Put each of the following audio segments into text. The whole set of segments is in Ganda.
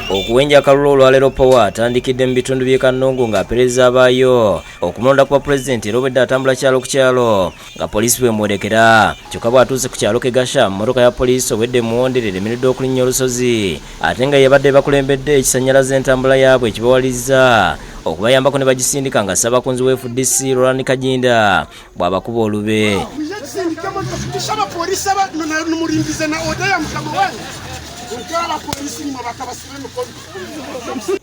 Okuwenja akalulu olwaleero, Powa atandikidde mu bitundu by'e Kannungu ng'apereza abaayo okumulonda kuba pulezidenti, era obwedde atambula kyalo ku kyalo nga poliisi bwemwolekera. Kyokka bw'atuuse ku kyalo Kegasha, mmotoka ya poliisi obwedde emuwonderera emereddwa okulinnya olusozi, ate nga yebadde bakulembedde ekisannyalaza entambula yaabwe, ekibawaliriza okubayambako ne bagisindika nga ssabakunzi wa FDC Roland Kaginda bw'abakuba olube. Mwije tusindike emotoka tutishe abapoliisi aba nimurimbize na order ya mukama wanyu, nkora abapoliisi nyuma bakabasiba emikono.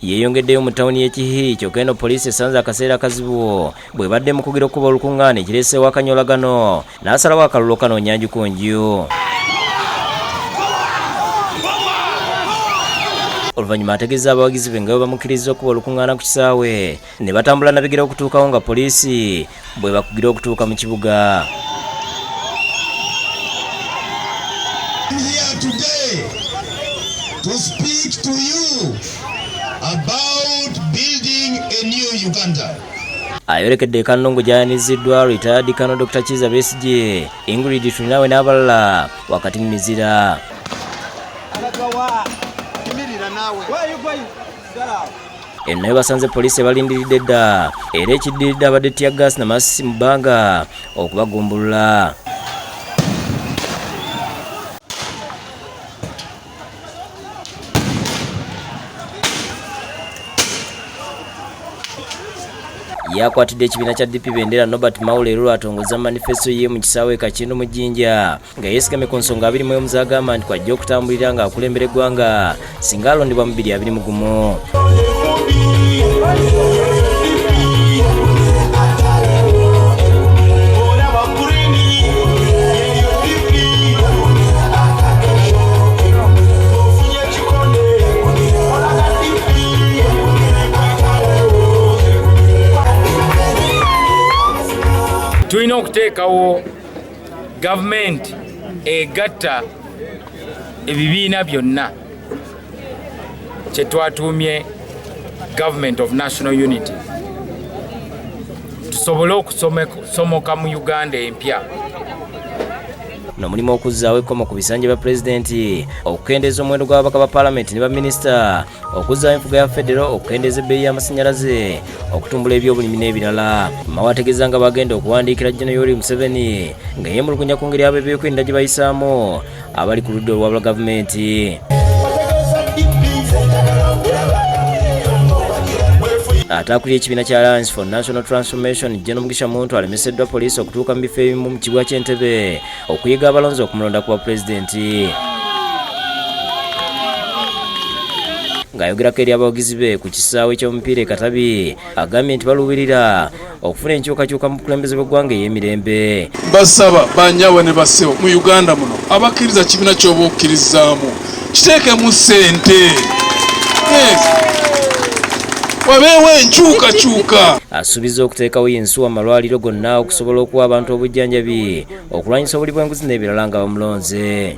Yeeyongeddeyo mu tawuni y'e Kihi, kyokka eno poliisi esanze akaseera akazibu bw'ebadde mu kugira okuba olukuŋŋaana ekireeseewo akanyolagano, n'asalawo akalulu kano nyanju ku nju. Oluvannyuma ategeeza abawagizi be nga bwe bamukkiriza okuba olukuŋŋaana ku kisaawe, ne batambula nabigere okutuukawo nga poliisi bwe bakugira okutuuka mu kibuga. I'm here today to speak to you about building a new Uganda. Ayolekedde Kannungu gy'ayaniziddwa retired Colonel Dr Kiza Besigye, Ingrid Tulinawe n'abalala wakati mu mizira. Yimirira naawe. Eno nayo basanze poliisi ebalindiridde dda, era ekiddiridde abadde teargas n'amasasi mu bbanga okubagumbulula. Yakwatidde ekibiina kya DP bendera. Norbert Mao leero lwatongoza manifesto ye mu kisaawe e Kakindu mu Jjinja, nga yeesigamye ku nsonga 21 z'agamba nti kwajja okutambulira ng'akulembera eggwanga singa alondebwa mu 2021. Tulina okuteekawo gavumenti egatta ebibiina byonna, kyetwatuumye Government of National Unity, tusobole okusomoka mu Uganda empya. N'omulimu okuzzaawo ekkomo ku bisanja bya pulezidenti, okukendeeza omuwendo gw'ababaka ba paalamenti ne baminisita, okuzzaawo enfuga ya federo, okukendeeza ebbeeyi y'amasannyalaze, okutumbula ebyobulimi n'ebirala. Mao ategeeza nga bagenda okuwandiikira General Yoweri Museveni nga yeemulugunya ku ngeri ab'ebyokwerinda gye bayisaamu abali ku ludda oluwabula gavumenti. Ate akulira ekibiina kya Alliance for National Transformation, General Mugisha Muntu, alemeseddwa poliisi okutuuka mu bifo ebimu mu kibuga ky'Entebe okuyiga abalonzi okumulonda kuba pulezidenti. Ng'ayogerako eri abawagizi be ku kisaawe ky'omupiira e Katabi, agambye nti baluubirira okufuna enkyukakyuka mu bukulembeze bw'eggwanga ey'emirembe. Basaba banyawe ne bassebo mu Uganda muno, abakkiriza kibiina ky'oba okkirizaamu, kiteekemu ssente. Yes. Wabeewo enkyukakyuka. Asuubiza okuteekawo yinsuwa mu malwaliro gonna okusobola okuwa abantu obujjanjabi, okulwanyisa obuli bw'enguzi n'ebirala nga bamulonze.